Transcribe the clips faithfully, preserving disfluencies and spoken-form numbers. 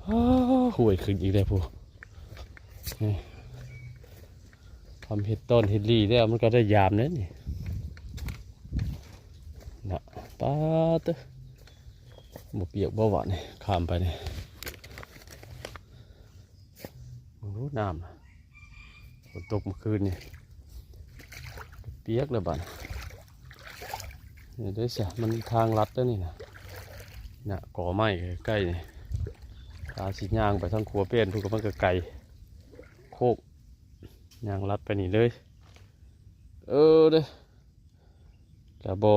อ้า ห้วยขึ้นอีกแล้วพู้นนี่ ทำเฮ็ดต้นเฮ็ดหลี้แล้วมันก็ได้ยามแล้วนี่นะ ป๊าดเต๊อะ บ่เปียกบ่หวานนี่ ข้ามไปนี่ มึงรู้น้ำนะ ฝนตกเมื่อคืนนี่ เปียกเลยบัดนี่ เด้อเสีย มันทางลัดแล้วนี่นะ นะ กอไม้ใกล้ๆนี่ ถ้าสิย่างไปทางขัวเป้นพู้นก็มันก็ไกล โคก ย่างลัดไปนี่เลย เออเด้อ ก็บ่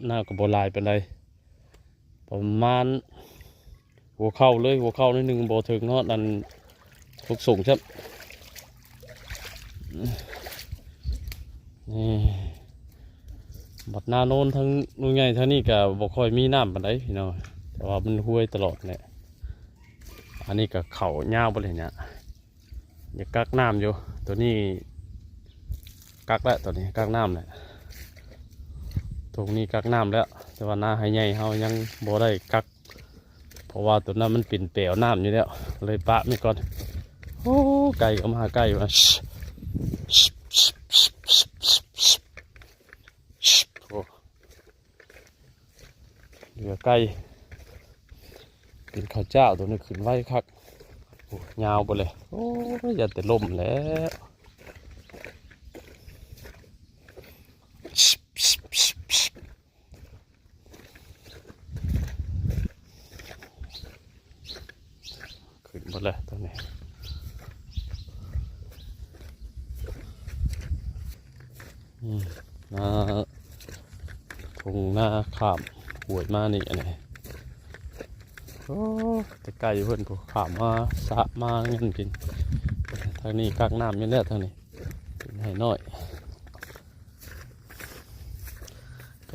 น้ำก็บ่หลายปานใด ประมาณ หัวเข่าเลย หัวเข่านิดนึง บ่ถึงฮอดอัน ทุกสูงครับ นี่ บัดนาโนนทั้งลุงใหญ่ทั้งนี้ก็บ่ค่อยมีน้ำปานใดพี่น้อง แต่ว่ามันห้วยตลอดแหละ อันนี้ก็เข้ายาวไปเลยเนี่ย อยากกักน้ำอยู่ ตัวนี้ กักแล้ว ตัวนี้กักน้ำแหละ ตรงนี้กักน้ำแล้ว แต่ว่านาไฮใหญ่เฮายังบ่ได้กัก เพราะว่าตัวนั้นมันเป็นแปวน้ำอยู่แล้ว เลยปะไว้ก่อน โอ้ ไก่ก็มา ไก่มา โอ้ เหลือไก่ กินข้าวเจ้าตัวนี้ขึ้นไวคัก โอ้ ยาวไปเลย โอ้ย อย่าแต่ล่มแล้ว ขึ้นหมดเลยตรงนี้ อืม นา ทุ่งนาข้ามห้วยมานี่ อันนี้ โอ้ แต่ไกลเพิ่นพู้น ข้ามมาสระมาเงินกิน ทางนี้กักน้ำอยู่แล้ว ทางนี้ เป็นไฮน้อย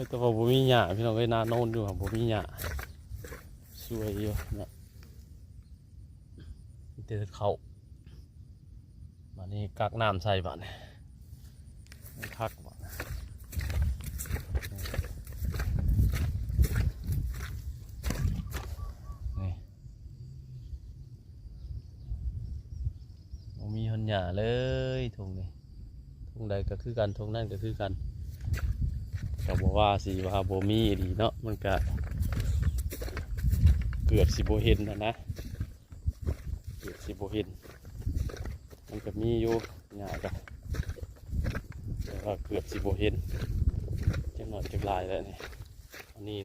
แต่ว่าบ่มีหญ้า พี่น้องเอ้ย นาโนนอยู่ครับ บ่มีหญ้า สวยอยู่เนี่ย มีแต่เขา บัดนี้กักน้ำใส่บัดนี้ มันคักบัดนี้ นี่ บ่มีฮอนหญ้าเลยทุ่งนี้ ทุ่งใดก็คือกัน ทุ่งนั้นก็คือกัน ก็บ่ว่าสิว่าบ่มีอีหลีเนาะ มันก็ เกือบสิบ่เห็นนะนะ เกือบสิบ่เห็น มันก็มีอยู่ หญ้าก็ แต่ว่าเกือบสิบ่เห็น จักหน่อยจักหลายแล้วนี่